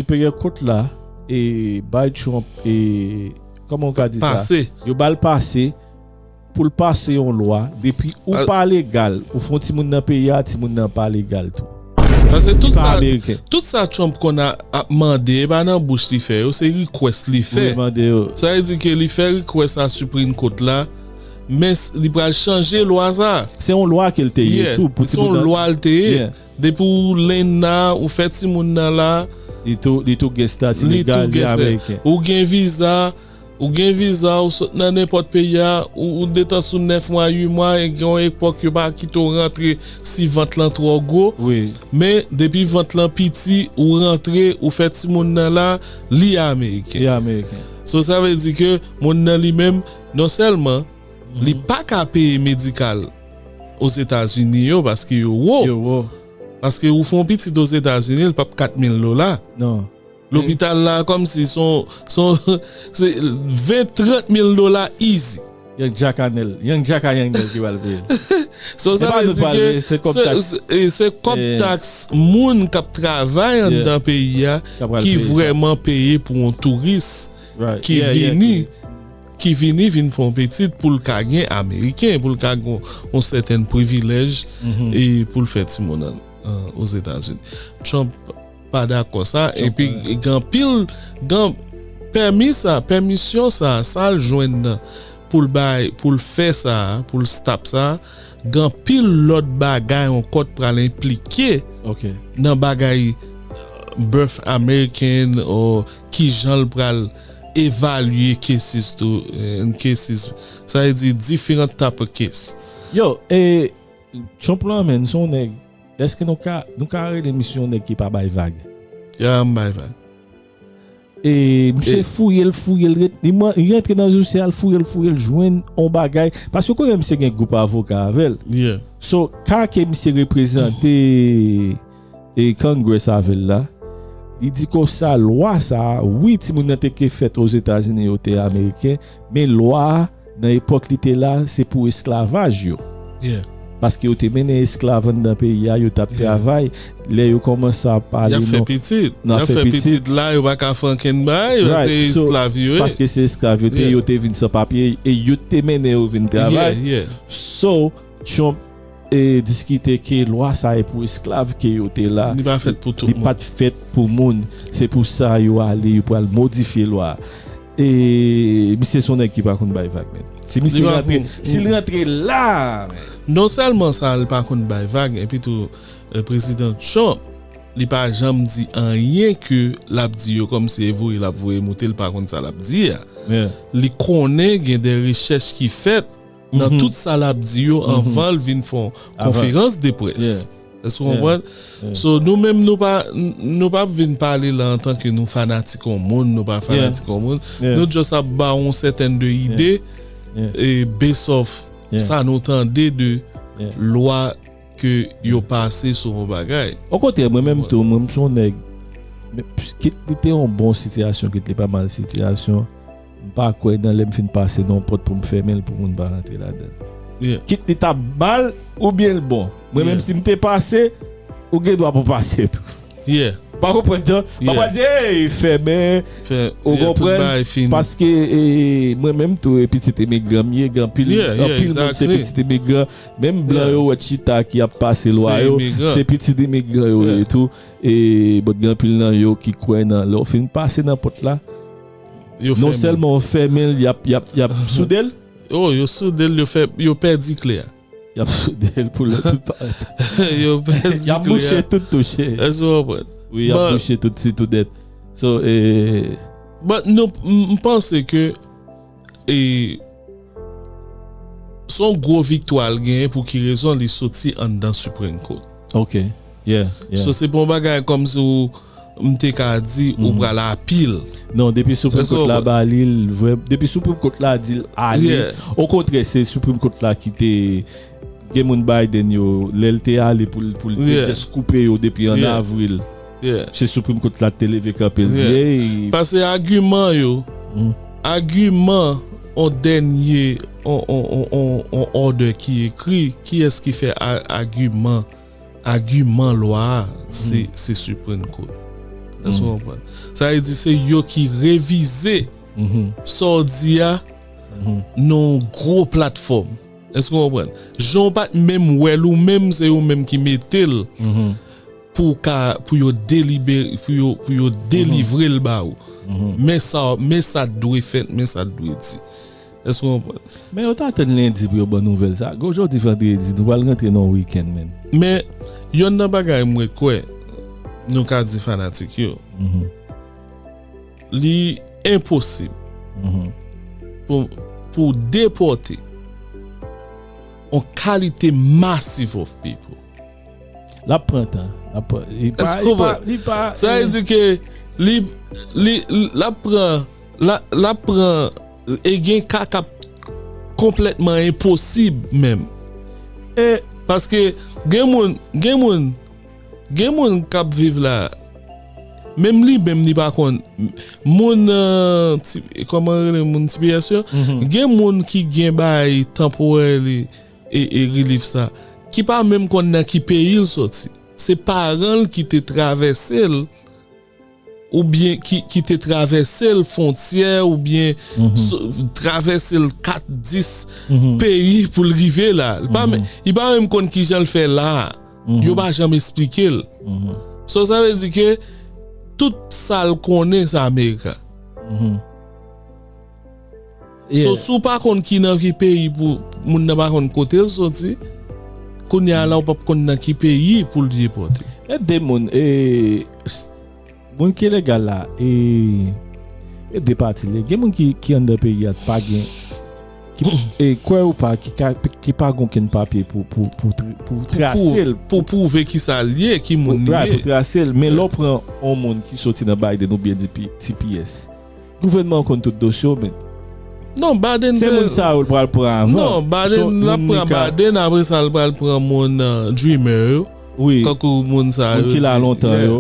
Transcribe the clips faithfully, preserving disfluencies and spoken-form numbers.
Siperyè Kot la e bay Trump e, kòman w ka di sa? Pase. Yo ba l pase pou l pase yon lwa, depi ou pa legal, ou fè yon timoun nan peyi a, timoun nan pa legal tou. Paske tout sa, tout sa Trump konn a- ap mande, e pa nan bouch li fè yo, se request li fè. Sa vle di ke li fè request a Supreme Court la, men s- li pral chanje lwa sa. Se yon lwa ke l te ye tou. Se yon lwa l te ye. Depi w lenna, ou fè timoun nan la, li tou, li tou gen stati legal, li ameriken. Ou gen viza, ou gen viza, ou sot nan nenpòt peyi a, ou, ou detan sou nèf mwa, uit mwa, e gen yon epòk yo pa kite w rantre si vant lan twò gwo. Men, depi vant lan piti, ou rantre, ou fè timoun nan la, li ameriken. Li ameriken. So, sa vle di ke moun nan li menm, non sèlman, li pa ka peye medikal Ozetazini yo, paske yo wo. Yo wo. Paske ou fè yon pitit Ozetazini, li p ap kat mil dola. Non. Lopital la, kòmsi se yon, se yon, se ven, trant mil dola easy. Young Jack a Nel. Young Jack a Young Nel ki pral peye l. So, sa vle di ke se, se, e se kòb taks moun k ap travay anndan peyi a ki vrèman peye pou yon touris ki vini, ki vini vin fè yon pitit pou l ka gen ameriken, pou l ka gen yon sèten privilèj e pou l fè timoun an, an Ozetazini. Trump pa dakò sa, epi gen anpil, gen pèmi sa, pèmisyon sa, sa l jwenn nan pou l bay, pou l fè sa, pou l stop sa, gen anpil lòt bagay ankò t pral enplike nan bagay birth American, ou kijan l pral evalye cases tou, and cases, sa vle di diferan type of case. Yo, e Trump lan, menm, se yon nèg, èske nou ka, nou ka rele misye yon nèg ki pa bay vag? Ya, m bay vag. E misye fouye l, fouye l, ret- li man- li rantre nan dosye a, l fouye l, fouye l, jwenn on bagay. Paske w konnen misye gen gwoup avoka avè l. So, ka ke misye reprezante e Congress avè l la, li di konsa lwa sa a, wi, timoun nan te ke fèt Ozetazini, yo te ameriken, men lwa a, nan epòk li te la, se pou esklavaj yo. Paske yo te mennen esklav anndan peyi a, yo t ap travay. Lè yo kòmanse ap pale, y ap fè pitit. Y ap fè pitit la, yo pa ka fè ankenn bagay, se esklav yo ye. Paske se esklav yo te, yo te vin san papye, e yo te mennen yo vin travay. So, Trump e diskite ke lwa sa e pou esklav ke yo te la. Li pa fèt pou tout moun. Li pa t fèt pou moun. Se pou sa yo ale, yo pral modifye lwa a. E misye se yon nèg ki pa konn bay vag, menm. Si misye rantre, si l rantre la, menm. Non sèlman sa, li pa konn bay vag, epi tou, e, Prezidan Trump, li pa janm di anyen ke l ap di yo kòmsi e voye l ap voye moute, li pa konn sa l ap di a. Li konnen gen de rechèch ki fèt nan tout sa l ap di yo anvan l vin fè yon konferans de près. Èske w konprann? So, nou menm, nou pa, n- nou p ap vin pale la antanke nou fanatik yon moun, nou pa fanatik yon moun. Nou just ap ba w yon sèten de ide, e based off sa nou tande de lwa ke yo pase sou yon bagay. Okontrè, mwen menm tou, mwen, m se yon nèg, men, kit li te yon bon sitiyasyon, kit li pa mal sitiyasyon, m pa kwè nan lè m fin pase nan yon pòt pou m fèmen l pou moun pa rantre ladan l. Kit li t ap mal oubyen l bon. Mwen menm, si m te pase, ou gen dwa pou pase tou. Pa konprann, non? Pa pral di, "Ey, fèmen." Ou konprann? Paske, e, mwen menm tou, e pitit imigran m ye, gen anpil, anpil moun se pitit imigran. Menm blan yo wè chita ki ap pase lwa yo, se pitit imigran yo ye tou. E, but gen anpil nan yo ki kwè nan, lè w fin pase nan pòt la, non sèlman w fèmen l, y ap, y ap, y ap soude l. Oh, yo soude l, yo fè, yo pèdi kle a. Y ap soude l pou lòt tout pa. Yo pèdi kle a. Y ap bouche tout touche. Èske w konprann? Wi, y ap bouche tout, si tout dèt. So, e, but nou, m- m panse ke, e, se yon gwo viktwa l genyen, pou ki rezon li soti anndan Supreme Court. Ok. Yeah, yeah. So, se pa yon bagay kòmsi w- m te ka di ou pral apil. Non, depi Supreme Court la ba li l, vrè, depi Supreme Court la di l ale, okontrè, se Supreme Court la ki te, gen moun Biden yo, lè l te ale pou l, pou l te just koupe yo depi an avril. Se Supreme Court la te leve kanpe l di, "Ey." Paske agiman yo, agiman on dènye, on, on, on, on, on order ki ekri, kiyès ki fè a- agiman agiman lwa a, se, se Supreme Court. Èske w konprann? Sa vle di se yo ki revize sa w di a nan yon gwo platfòm. Èske w konprann? Jan w pa t menm wè l ou menm, se yo menm ki mete l pou w ka, pou yo delibere, pou yo, pou yo delivre l ba ou. Men sa, men sa t dwe fèt, men sa t dwe di. Èske w konprann? Men yo t atann lendi pou yo ban nouvèl sa. Jodi vandredi, nou pral rantre nan yon wikenn, men. Men, yonn nan bagay mwen kwè, nou ka di fanatik yo, li enposib pou, pou depòte yon kalite massive of people. L ap pran tan. L ap pran, li pa, Èske li w pa, konprann? Li pa, Sa vle di ke li, li, l ap pran, l a, l ap pran, e gen ka k ap konplètman enposib menm. E paske gen moun, gen moun, gen moun k ap viv la, menm li menm li pa konn, moun, euh, ti, kòman rele moun T P S yo? Gen moun ki gen bay tanporèli e, e relief sa, ki pa menm konn nan ki peyi l soti. Se paran l ki te travèse l, oubyen ki, ki te travèse l fwontyè, oubyen so, travèse l kat, dis peyi pou l rive la. Li pa, men, li pa menm konn kijan l fè la. Yo pa janm esplike l. So, sa vle di ke tout sa l konnen, se America. So, si w pa konn ki nan ki peyi pou moun nan pa konn kote l soti, kounye a la, ou p ap konn nan ki peyi pou l depòte. E de moun, e, s-, moun ki ilegal la, e, e de pati li. Gen moun ki, ki anndan peyi a, pa gen, ki, e, kwè ou pa, ki ka, ki pa gen okenn papye pou, pou, pou, tr-, pou trase l. Pou pwouve ki sa l ye, ki moun li ye. Pou trase l. Men lè w pran yon moun ki soti nan Biden oubyen T P S, gouvènman an konn tout dosye w, men. Non, Biden se moun sa yo l pral pran avan. Non, Biden, l ap pran Biden, apre sa, l pral pran moun, euh, Dreamer yo. Wi. Kankou moun sa yo. Moun ki la lontan yo.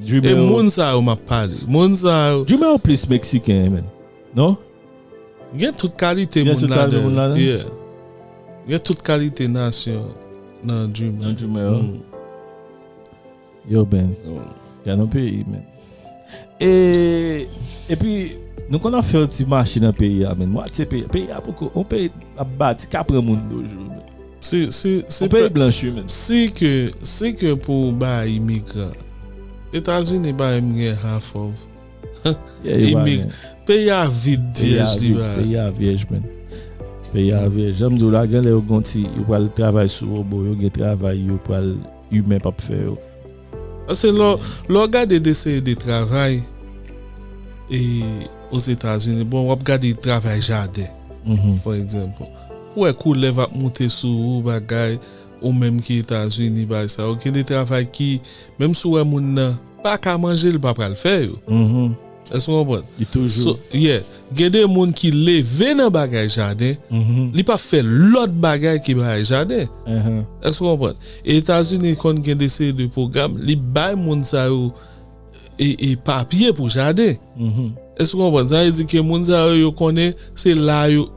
Dreamer yo. E moun sa yo m ap pale. Moun sa yo. Dreamer yo plis meksiken, men. Non? Gen tout kalite moun ladan. Gen tout kalite moun ladan? Yeah. Gen tout kalite nasyon nan Dreamer. Nan Dreamer yo. Yo, Ben. Gade yon peyi, men. E, epi, nou konn ap fè yon ti mache nan peyi a, men. Mwatye peyi, peyi a poko, yon peyi ap bati, k ap pran moun toujou, men. Se, se, se yon peyi blanch, wi, men. Si ke, si ke pou bay imigran, Etazini pa menm gen half of imig-, peyi a vid, vyèj li pa. Peyi a vyèj, men. Peyi a vyèj. Jan m di w la, gen lè yo gon ti, yo pral travay sou wobo, yo gen travay, yo pral imen p ap fè yo. Paske lè, lè w gade de seri de travay, e, Ozetazini, bon, w ap gade travay jaden, for example. Ou wè koulèv ap moute sou ou, bagay, ou menm ki Etazini, bagay sa yo. Gen de travay ki, menm si w wè moun nan pa ka manje, li pa pral fè yo. Èske w konprann? Li toujou. So, yeah. Gen de moun ki leve nan bagay jaden, li p ap fè lòt bagay ki bagay jaden. Èske w konprann? E Etazini konn gen de seri de pwogram, li bay moun sa yo e, e papye pou jaden. Èske w konprann? Sa vle di ke moun sa yo, yo konnen se la yo,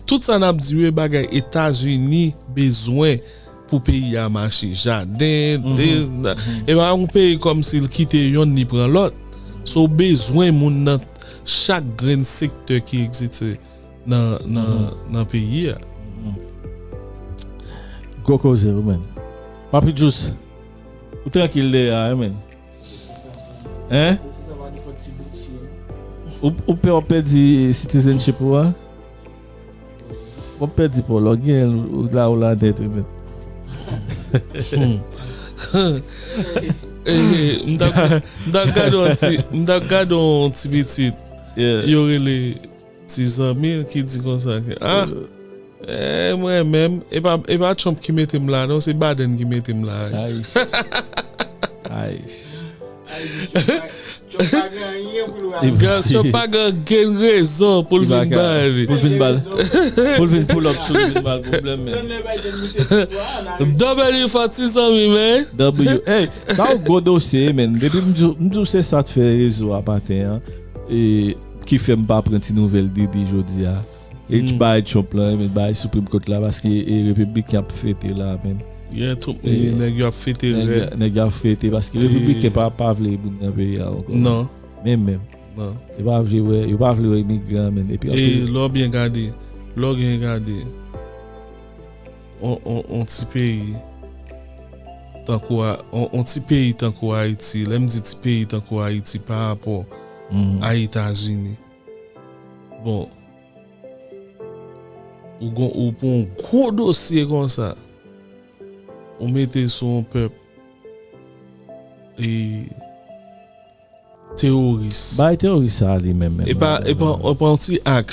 tout sa n ap di yo, e bagay Etazini bezwen pou peyi a mache. Jaden, de, e pa yon peyi kòmsi l kite yonn, li pran lòt. So, w bezwen moun nan chak grenn sektè ki egziste nan, nan, nan peyi a. Gwo koze, wi, men. Papi Djous, ou trankil deyò a, wi, men. Hein? Ou, ou pè w ap pèdi citizenship ou a? W ap pèdi pa w la, w gen la, ou la nèt, wi, men. Eh, m t ap, m t ap gade yon ti, m t ap gade yon ti pitit. Yo rele Ti zanmi l ki di konsa ke, ah, eh, mwen menm, e pa, e pa Trump ki mete m la non, se Biden ki mete m la. Ay. Ay. Trump pa gen anyen pou l wè. Trump pa gen ankenn rezon pou l vin bay li. Pou l vin ba l, pou l vin pull up sou li, vin ba l pwoblèm, men. W for ti zanmi, men. W, hey, sa yon gwo dosye, men. Depi m di, m di w se sa k fè rezo a maten an, e ki fè m pa pran ti nouvèl Didi jodi a. E bay Trump la, men bay Supreme Court la, paske e repibliken ap fete la, men. Yeah, tout moun, nèg yo ap fete rèd. Nèg yo ap fete paske repibliken pa, pa vle moun nan peyi a ankò. Non. Menm, menm. Non. Yo pa vle wè, yo pa vle wè imigran, men. Epi e lè w byen gade, lè w byen gade, on, on, on ti peyi tankou a, on, on ti peyi tankou Ayiti, lè m di ti peyi tankou Ayiti pa rapò a Etazini. Bon, ou gon, ou pran yon gwo dosye konsa, ou mete sou yon pèp e teworis. Bay teworis sa li menm, menm. E pa, e pa, e pa yon ti ak.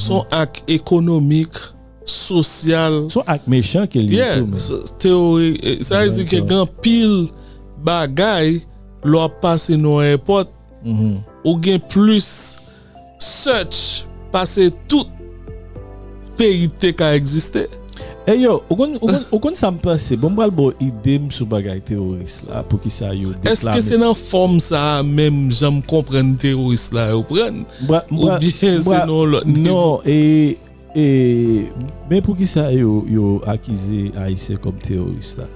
Se yon ak ekonomik, sosyal. Se yon ak mechan ke li ye tou, men. Teori, e, sa vle di ke gen anpil bagay, lè w ap pase nan yon èpòt, ou gen plis search pase tout peyi te ka egziste. E yo, ou konn, ou konn, ou konn sa m panse? Bon, m pral ba w ide m sou bagay teworis la, poukisa yo deklame. Èske se nan fòm sa a menm jan m konprann teworis la yo pran? Oubyen se nan yon lòt nivo? Non, e, e, men poukisa yo, yo akize Ayisyen kòm teworis la?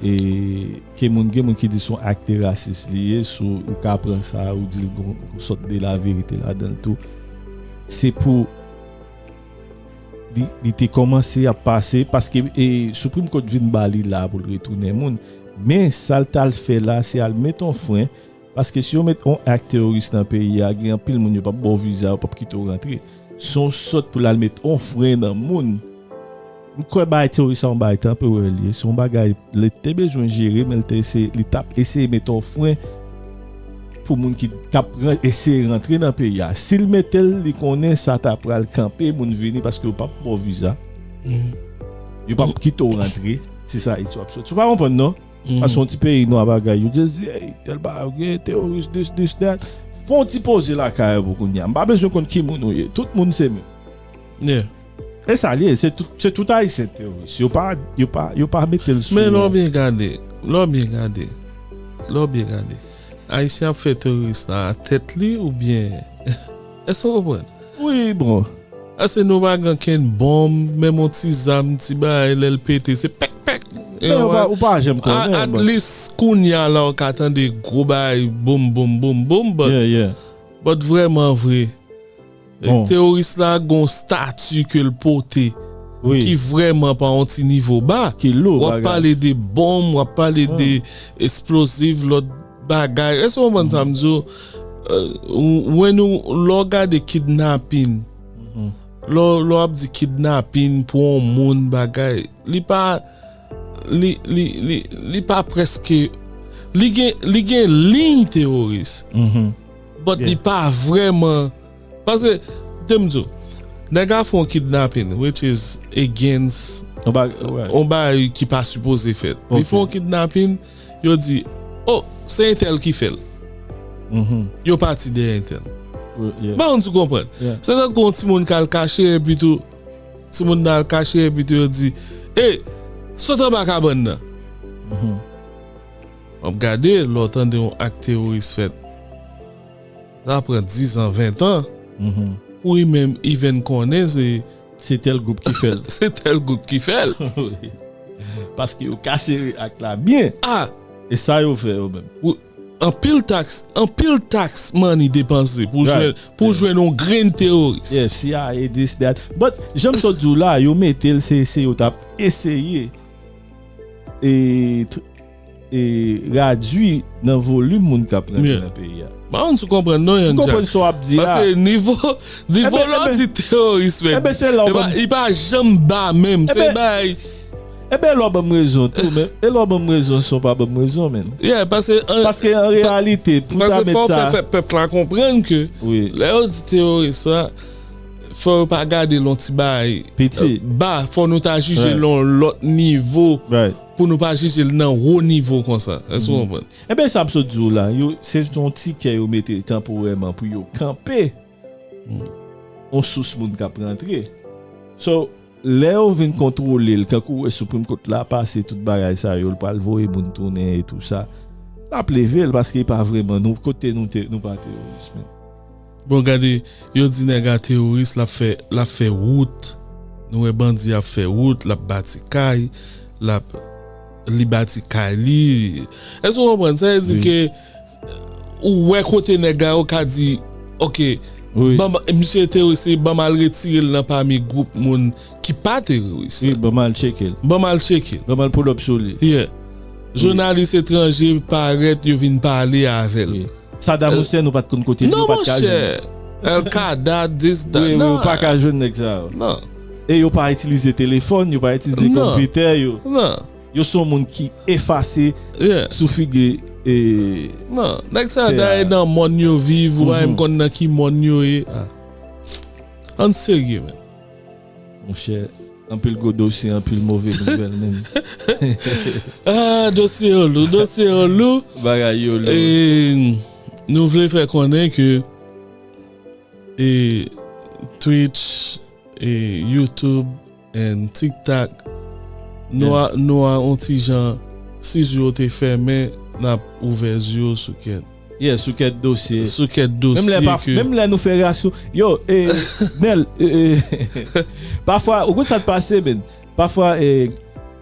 E ke moun, gen moun ki di se yon ak de rasis li ye, si w ka pran sa, ou di l gon, gon sòt de laverite ladan l tou. Se pou li, li te kòmanse ap pase, paske, e, Supreme Court vin ba li la pou l retounen moun. Men, sa l t al fè la, se al met yon fren, paske si yo met yon ak teworis nan peyi a, gen anpil moun yo p ap ba w viza, yo p ap kite w rantre. Se yon sòt pou l al met yon fren nan moun. M kwè bagay teworis sa yon bagay tanporè li ye. Se yon bagay li te bezwen jere, men li te eseye, li t ap eseye met yon fren pou moun ki, k ap ran-, eseye rantre nan peyi a. Si l mete l, li konnen sa ta pral kanpe moun vini paske yo p ap ba w viza. Yo p ap kite w rantre. Se sa, Ayiti w ap soti. Ou pa konprann, non? Paske yon ti peyi nwa bagay, yo just di, "Hey, tèl bagay, ou gen teworis, this, this, that." Fè yon ti poze lakay ou pou kounye a. M pa bezwen konn ki moun ou ye. Tout moun se menm. Yeah. E sa l ye, se tout, se tout Ayisyen teworis. Yo pa, yo pa, yo pa mete l sou. Men lè w byen gade, lè w byen gade, lè w byen gade, Ayisyen ap fè teworis la a tèt li oubyen? Èske w konprann? Wi, bon. Paske nou pa gen okenn bonm, menm yon ti zam, ti bagay, lè l pete, se pèk, pèk. E men ou pa, ou pa janm konnen, at least, kounye a la, ou ka tande gwo bagay, boum, boum, boum, boum, but, yeah, yeah, but vrèman vre, bon, teworis la gon stati ke l pote, wi, ki vrèman pa yon ti nivo ba. Ki lou, w ap bagay, pale de bonm, w ap pale, hmm, de eksplozif, lòt bagay. Èske w konprann sa m di w? Euh, ou, when ou, lè w gade kidnapin, lè w, lè w ap di kidnapin pou yon moun bagay, li pa, li, li, li, li pa prèske, li gen, li gen liy teworis. But li pa vrèman, paske, te m di w, nèg la fè yon kidnapin, which is against yon bagay ki pa sipoze fèt. Li fè yon kidnapin, yo di, "Oh, se entèl ki fè l." Yo pati dèyè entèl. Ba moun sou konprann. Se tankou yon timoun k al kache, epi tou, timoun nan al kache, epi tou yo di, "Ey, sot anba kabann nan." W ap gade, lè w tande yon ak teworis fèt, sa pran dizan, ventan, pou li menm even konnen se, se tèl gwoup ki fè l. Se tèl gwoup ki fè l. Wi. Paske yo ka sere ak la byen. Ah! E sa yo fè yo menm. Wi. Anpil taks, anpil taks money depanse pou jwenn, pou jwenn yon grenn teworis. Yeah, C I A, this, that. But, jan m sot di w la, yo mete l, se, se yo t ap eseye e, e radui nan volim moun k ap rantre nan peyi a. M pa konn si w konprann non, Young Jack. M konprann sa w ap di a. Paske nivo, nivo lè w di teworis, men, li pa, li pa janm ba menm. Se bay. Enben, lè w ban m rezon tou, men. E lè w ban m rezon, san w pa ban m rezon, men. Yeah, paske an, paske an reyalite, pou ta met sa, fò w fè, fè pèp la konprann ke lè yo di teworis la, fò yo pa gade l yon ti bagay piti, euh, ba, fò nou ta jije l yon lòt nivo, pou nou pa jije l nan wo nivo konsa. Èske w konprann? Enben, sa m sot di w la, yo, se yon tikè yo mete tanporèman pou yo kanpe yon sous moun k ap rantre. So, lè yo vin kontwole l, kankou w wè Supreme Court la pase tout bagay sa yo, l pral voye moun tounen e tou sa, l ap leve l paske li pa vrèman, nou, kote nou te, nou pa teworis, men. Bon, gade, yo di nèg la teworis, l ap fè, l ap fè wout. Nou wè bandi ap fè wout, l ap bati kay, l ap, li bati kay li. Èske w konprann? Sa vle di ke ou wè kote nèg la, ou ka di, ok, ban m, misye terese, ban m al retire l nan pami gwoup moun ki pa terese. Wi, ban m al tcheke l. Ban m al tcheke l. Ban m al pull up sou li. Yeah. Jounalis etranje parèt, yo vin pale avè l. Saddam Hussein, ou pa t konn kote li, ou pa t ka jwenn. Non, monchè. Al Qaeda, this, that. Wi, wi, ou pa ka jwenn nèg sa yo. Non. E yo pa itilize telefòn, yo pa itilize konpitè yo. Non. Yo se yon moun ki efase sou figi. Non, nèg sa yo dayè nan mòn yo viv, ou pa menm konn nan ki mòn yo ye. Ann serye, men. Monchè, anpil gwo dosye, anpil move nouvèl, men. Ah, dosye yo lou, dosye yo lou. Bagay yo lou. E nou vle fè konnen ke e Twitch, e YouTube, and TikTok, nou a, nou a yon ti jan, si zye yo te fèmen, n ap ouvè zye yo sou kèk. Yeah, sou kèk dosye. Sou kèk dosye. Menm lè pa, menm lè nou fè reyaksyon. Yo, e, Nèl, e, e, pafwa, ou konn sa k pase, men. Pafwa, e,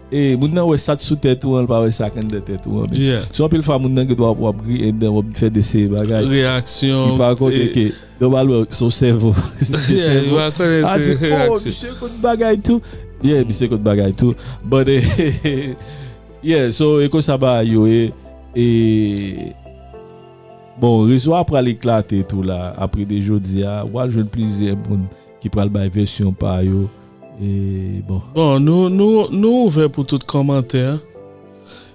e, moun nan wè sa k sou tèt ou an, l pa wè sa k anndan tèt ou an, men. Yeah. So, anpil fwa, moun nan gen dwa w ap ri anndan, w ap fè de seri bagay. Reyaksyon. Li pa konnen ke nòmalman, se yon sèvo. Se sèvo. Yeah, li pa konnen se reyaksyon. Ah, di, oh, misye konn bagay tou. Yeah, misye konn bagay tou. But, eh, yeah, so, e konsa bagay yo ye. E, bon, rezo a pral eklate tou la, apre de jodi a, w a jwenn plizyè moun ki pral bay vèsyon pa yo. E, bon. Bon, nou, nou, nou ouvè pou tout kòmantè.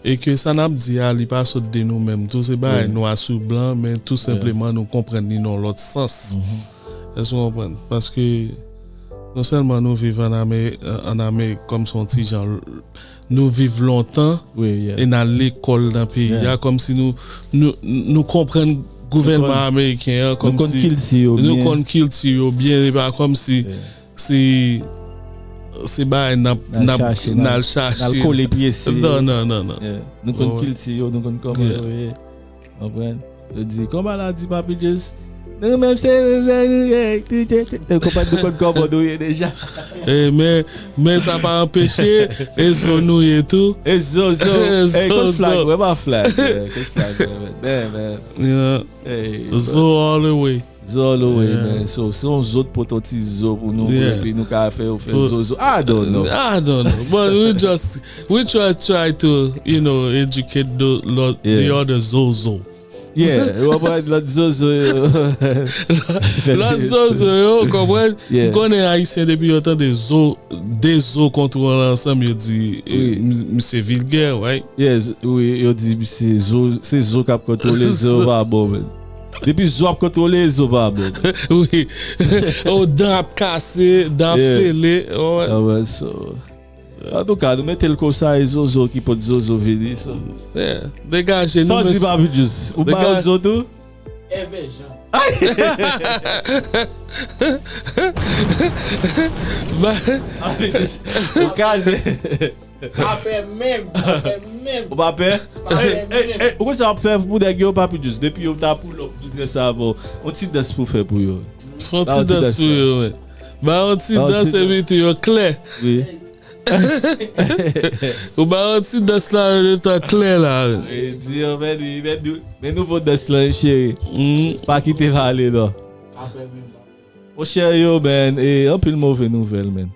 E ke sa n ap di a, li pa sot de nou menm tou, se bagay nwa sou blan, men tou senpleman nou konprann li nan yon lòt sans. Èske w konprann? Paske non sèlman nou viv ann Ame-, ann Amerik kòmsi yon ti jan, nou viv lontan e n al lekòl nan peyi a, kòmsi nou, nou, nou konprann gouvènman ameriken an, nou konn kilti yo byen, nou konn kilti yo byen, e pa kòmsi se, se bagay n ap, n ap, n al chache, n al kole pyese. Non, non, non, non. Yeah. Nou konn kilti yo, nou konn kòman yo ye. Konprann? Yo di, kòman la di, Papi Djous? Nou menm se, nou konprann, nou konn kòman nou ye deja. Eh, men, men sa pa anpeche, e zo nou ye tou. E zo, zo. Eh, kot flag, wè pa flag, eh, kot flag, wè, men, men. Zo all the way. Zo all the way, man. So, se yon zo t pote yon ti zo pou nou, epi nou ka fè yo fè zozo. I don't know. I don't know. But we just, we try, try to, you know, educate the, the other zozo. Yeah, w ap wè lòt zozo yo. Lòt zozo yo, konprann? Yeah. M konnen Ayisyen depi yo tande zo, de zo kontwole ansanm, yo di, eh, mi-, misye vilgè, right? Yes, wi, yo di misye zo, se zo k ap kontwole, zo pa bon, men. Depi zo ap kontwole, zo pa bon. Wi. O dan ap kase, dan ap fele. Ah, wè, so. Antouka, nou mete l konsa, e zozo ki pot zozo vini, so. Yeah. Degaje nou, mesye. Sa w di, Papi Djous? Ou ba yo zo tou? Èvè Jan. Papi Djous, ou kraze. Pa pè menm, pa pè menm. Ou pa pè? Pa pè menm. Ou konn sa w ap fè pou nèg yo, Papi Djous? Depi yo ta pull up, vin danse avè w. Yon ti dans pou fè pou yo. Fè yon ti dans pou yo, men. Ba yon ti dans, epi tou yo klè. Wi. Ou ba yon ti dans la, le tan klè la, men. E di yo, men, men, men nouvo dans la, cheri. Pa kite pale, non. Pa pè menm. Monchè yo, men, e anpil move nouvèl, men.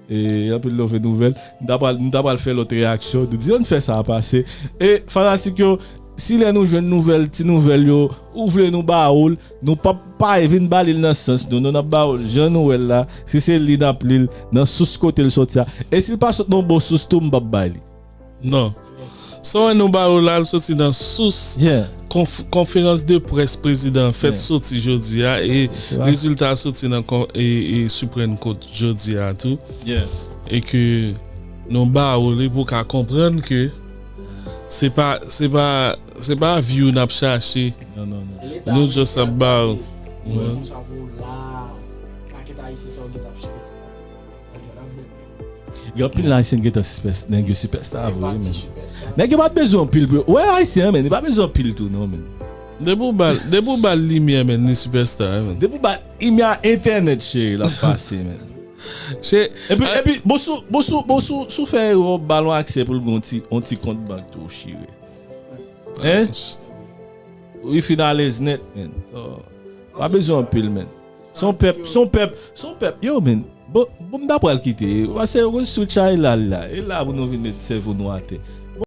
E anpil move nouvèl. Nou ta pral, nou ta pral fè lòt reyaksyon. Nou di, ann fè sa pase. E fanatik yo, si lè nou jwenn nouvèl, ti nouvèl yo, ou vle nou ba ou l, nou p ap pa vin ba li l nan sans nou. Non, n ap ba ou l jan nou wè l la. Si se li, n ap li l nan sous kote l soti a. E si l pa sot nan bon sous tou, m p ap bay li. Non. Sa w wè nou ba ou la, l soti nan sous konf-, konferans de près prezidan an fèt soti jodi a, e rezilta a soti nan kon-, e, e Supreme Court jodi a tou. E ke nou ba ou li pou w ka konprann ke se pa, se pa, se pa view n ap chache. Non, non, non. Nou just ap ba ou. Konsa pou la, pakèt Ayisyen sa yo gentan ap chèche. Gen anpil Ayisyen gentan sipès-, nèg yo sipèsta vre, men. Nèg yo pa bezwen anpil pou yo. Wè, Ayisyen, men, li pa bezwen anpil tou, non, men. Depi w ba l, depi w ba l limyè, men, li sipèsta, men. Depi w ba l limyè entènèt, cheri, l ap pase, men. Se Epi, epi bon, sou, bon, sou, bon, sou, sou fè erè, w ba l yon aksè pou l gen yon ti, yon ti kont bank tou, chire. Hein? Ou fin alèz nèt, men. So, pa bezwen anpil, men. Son pèp, son pèp, son pèp. Yo, men. Bon, bon, m ta pral kite. Pase Wall Street sa e la, la. E la pou nou vin met sèvo nou atè.